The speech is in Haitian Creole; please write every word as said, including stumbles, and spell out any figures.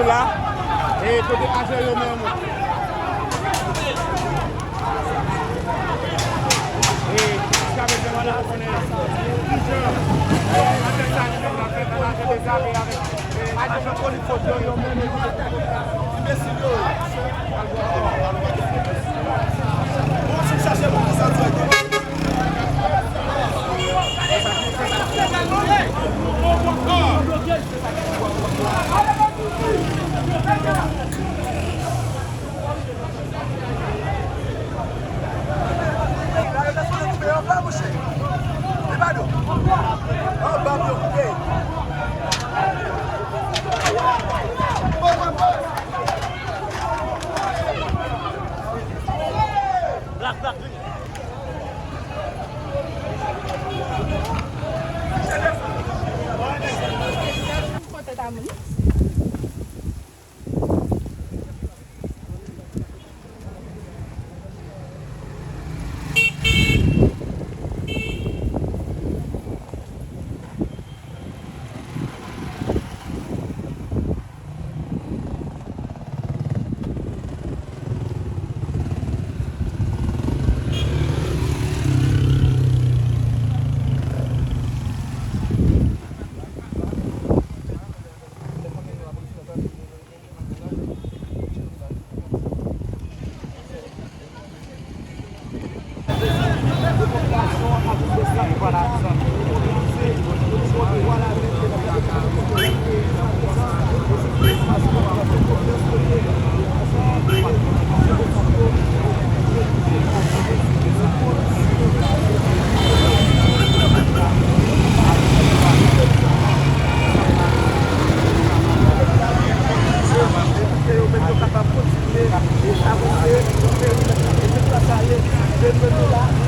La, e kote ajè yo menm. E jiska prezan nou pa konnen kijan atak sa li menm ap fèt, nan lajè dezame avèk, e, ajan polis yo, yo menm, enbesil yo. Bon, si chache moun sa dirèk. Pou yo kapab kontinye avanse pou peyi, e se pou sa l ye, ke nou la.